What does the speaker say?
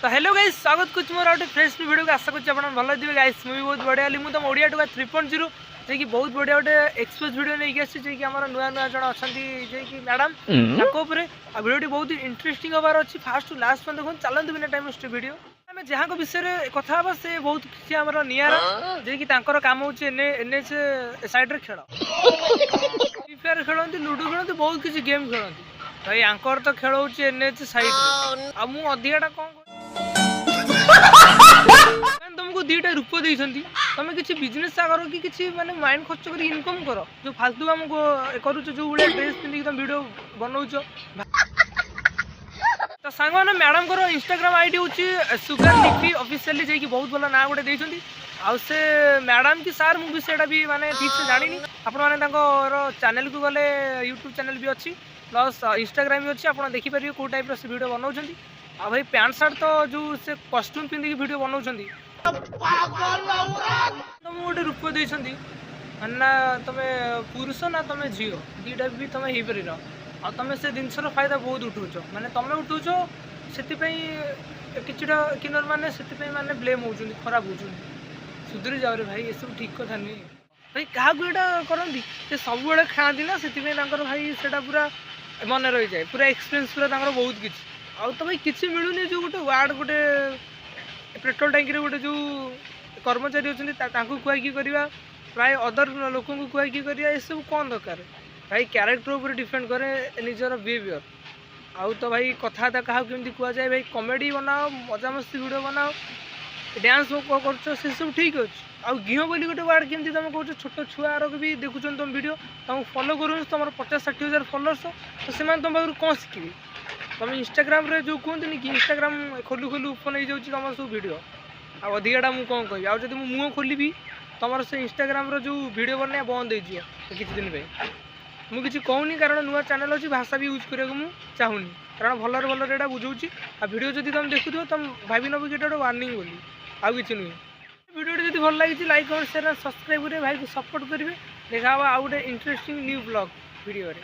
ତ hello guys, ସ୍ୱାଗତ କରୁଛି ମୋର ଗୋଟେ ଫ୍ରେଶ୍ ଭିଡ଼ିଓକୁ। ଆଶା କରୁଛି ଆପଣ ଭଲ ଥିବେ। ଗାଇସ୍, ମୁଁ ବି ବହୁତ ବଢ଼ିଆ ହେଲି। ମୁଁ ତମ ଓଡ଼ିଆ ଟୋକା 3.0, ଯିଏକି ବହୁତ ବଢ଼ିଆ ଗୋଟେ ଏକ୍ସପୋଜ ଭିଡ଼ିଓ ନେଇକି ଆସିଛି, ଯିଏକି ଆମର ନୂଆ ନୂଆ ଜଣେ ଅଛନ୍ତି, ଯିଏକି ମ୍ୟାଡ଼ାମ୍, ତାଙ୍କ ଉପରେ। ଆଉ ଭିଡ଼ିଓଟି ବହୁତ ଇଣ୍ଟରେଷ୍ଟିଂ ହେବାର ଅଛି। ଫାଷ୍ଟ ଟୁ ଲାଷ୍ଟ ପର୍ଯ୍ୟନ୍ତ ଦେଖନ୍ତୁ। ଚାଲନ୍ତୁ, ବିନା ଟାଇମ୍ ୱେଷ୍ଟ ଭିଡ଼ିଓ। ଆମେ ଯାହାଙ୍କ ବିଷୟରେ କଥା ହେବା, ସେ ବହୁତ କିଛି ଆମର ନିଆରା, ଯିଏକି ତାଙ୍କର କାମ ହେଉଛି ଏନ୍ଏଚ୍ ସାଇଡ଼୍ରେ ଖେଳ, ଫ୍ରି ଫାୟାର ଖେଳନ୍ତି, ଲୁଡୁ ଖେଳନ୍ତି, ବହୁତ କିଛି ଗେମ୍ ଖେଳନ୍ତି। ଭାଇ, ୟାଙ୍କର ତ ଖେଳ ହେଉଛି ଏନ୍ଏଚ୍ ସାଇଡ଼୍ରେ। ଆଉ ମୁଁ ଅଧିକାଟା କ'ଣ, ମାନେ ତମକୁ ଦିଟା ରୂପ ଦେଇଛନ୍ତି, ତମେ କିଛି ବିଜନେସ୍ କର କି କିଛି ମାନେ ମାଇଣ୍ଡ ଖର୍ଚ୍ଚ କରି ଇନକମ୍ କର। ଯୋଉ ଫାଲତୁ କାମ କରୁଛ, ଯୋଉ ଭଳିଆ ଡ୍ରେସ୍ ପିନ୍ଧିକି ତମେ ଭିଡ଼ିଓ ବନଉଛ। ତ ସାଙ୍ଗମାନେ, ମ୍ୟାଡ଼ାମଙ୍କର ଇନଷ୍ଟାଗ୍ରାମ ଆଇଡି ହେଉଛି ସୁଗାର ଲିପି ଅଫିସିଆଲି, ଯାଇକି ବହୁତ ଭଲ ନାଁ ଗୋଟେ ଦେଇଛନ୍ତି। ଆଉ ସେ ମ୍ୟାଡ଼ାମ କି ସାର୍, ମୁଁ ବି ସେଇଟା ବି ମାନେ ଠିକ୍ ସେ ଜାଣିନି। ଆପଣମାନେ ତାଙ୍କର ଚ୍ୟାନେଲକୁ ଗଲେ, ୟୁଟ୍ୟୁବ୍ ଚ୍ୟାନେଲ ବି ଅଛି, ପ୍ଲସ୍ ଇନଷ୍ଟାଗ୍ରାମ ବି ଅଛି, ଆପଣ ଦେଖିପାରିବେ କେଉଁ ଟାଇପ୍ର ସେ ଭିଡ଼ିଓ ବନାଉଛନ୍ତି। ଆଉ ଭାଇ, ପ୍ୟାଣ୍ଟ ସାର୍ଟ ତ ଯେଉଁ ସେ କଷ୍ଟ୍ୟୁମ୍ ପିନ୍ଧିକି ଭିଡ଼ିଓ ବନାଉଛନ୍ତି, ତମକୁ ଗୋଟେ ରୂପ ଦେଇଛନ୍ତି, ମାନେ ନା ତମେ ପୁରୁଷ ନା ତମେ ଝିଅ, ଦୁଇଟା ବି ତମେ ହେଇପାରିନ। ଆଉ ତମେ ସେ ଜିନିଷର ଫାଇଦା ବହୁତ ଉଠଉଛ, ମାନେ ତମେ ଉଠଉଛ, ସେଥିପାଇଁ କିଛିଟା କିନ୍ନର ମାନେ ସେଥିପାଇଁ ମାନେ ବ୍ଲେମ୍ ହେଉଛନ୍ତି, ଖରାପ ହେଉଛନ୍ତି। ସୁଧୁରି ଯାଅରେ ଭାଇ, ଏସବୁ ଠିକ୍ କଥା ନୁହେଁ। ଭାଇ, କାହାକୁ ଏଇଟା କରନ୍ତି, ସେ ସବୁବେଳେ ଖାଆନ୍ତି ନା, ସେଥିପାଇଁ ତାଙ୍କର ଭାଇ ସେଇଟା ପୁରା ମନେ ରହିଯାଏ, ପୁରା ଏକ୍ସପିରିଏନ୍ସ ପୁରା ତାଙ୍କର ବହୁତ କିଛି। ଆଉ ତ ଭାଇ କିଛି ମିଳୁନି, ଯେଉଁ ଗୋଟେ ୱାର୍ଡ଼, ଗୋଟେ ପେଟ୍ରୋଲ ଟାଙ୍କିରେ ଗୋଟେ ଯେଉଁ କର୍ମଚାରୀ ଅଛନ୍ତି, ତାଙ୍କୁ କୁହାକି କରିବା, ପ୍ରାୟ ଅଦର ଲୋକଙ୍କୁ କୁହାକି କରିବା, ଏସବୁ କ'ଣ ଦରକାର ଭାଇ? କ୍ୟାରେକ୍ଟର ଉପରେ ଡିପେଣ୍ଡ କରେ ନିଜର ବିହେଭିଅର। ଆଉ ତ ଭାଇ, କଥାବାର୍ତ୍ତା କାହାକୁ କେମିତି କୁହାଯାଏ। ଭାଇ, କମେଡ଼ି ବନାଅ, ମଜାମସ୍ତି ଭିଡ଼ିଓ ବନାଅ, ଡ୍ୟାନ୍ସ କରୁଛ, ସେସବୁ ଠିକ୍ ଅଛି। ଆଉ ଘିଅ ବୋଲି ଗୋଟେ ୱାର୍ଡ଼ କେମିତି ତୁମେ କହୁଛ? ଛୋଟ ଛୁଆର ବି ଦେଖୁଛନ୍ତି ତୁମ ଭିଡ଼ିଓ, ତୁମକୁ ଫଲୋ କରୁଛନ୍ତି, ତୁମର 50-60 ହଜାର ଫଲୋଅର୍ସ, ତ ସେମାନେ ତୁମ ପାଖରୁ କ'ଣ ଶିଖିବେ? ତୁମେ ଇନଷ୍ଟାଗ୍ରାମରେ ଯେଉଁ କୁହନ୍ତିନି କି, ଇନଷ୍ଟାଗ୍ରାମ ଖୋଲୁ ଖୋଲୁ ଓପନ୍ ହେଇଯାଉଛି ତୁମର ସବୁ ଭିଡ଼ିଓ। ଆଉ ଅଧିକାଟା ମୁଁ କ'ଣ କହିବି? ଆଉ ଯଦି ମୁଁ ମୁହଁ ଖୋଲିବି, ତୁମର ସେ ଇନଷ୍ଟାଗ୍ରାମର ଯେଉଁ ଭିଡ଼ିଓ ବନେଇବା ବନ୍ଦ ହେଇଯିବ କିଛି ଦିନ ପାଇଁ। ମୁଁ କିଛି କହୁନି, କାରଣ ନୂଆ ଚ୍ୟାନେଲ୍ ଅଛି, ଭାଷା ବି ୟୁଜ୍ କରିବାକୁ ମୁଁ ଚାହୁଁନି, କାରଣ ଭଲରେ ଭଲରେ ଏଇଟା ବୁଝଉଛି। ଆଉ ଭିଡ଼ିଓ ଯଦି ତୁମେ ଦେଖୁଥିବ, ତୁମେ ଭାବି ନେବ କି ଏଇଟା ଗୋଟେ ୱାର୍ଣ୍ଣିଂ ବୋଲି, ଆଉ କିଛି ନୁହେଁ। ଭିଡ଼ିଓଟି ଯଦି ଭଲ ଲାଗିଛି, ଲାଇକ୍, କମେଣ୍ଟ, ସେୟାର, ସବସ୍କ୍ରାଇବ୍ କରିବେ, ଭାଇକୁ ସପୋର୍ଟ କରିବେ। ଦେଖା ହେବ ଆଉ ଗୋଟେ ଇଣ୍ଟରେଷ୍ଟିଂ ନ୍ୟୁ ବ୍ଲଗ୍ ଭିଡ଼ିଓରେ।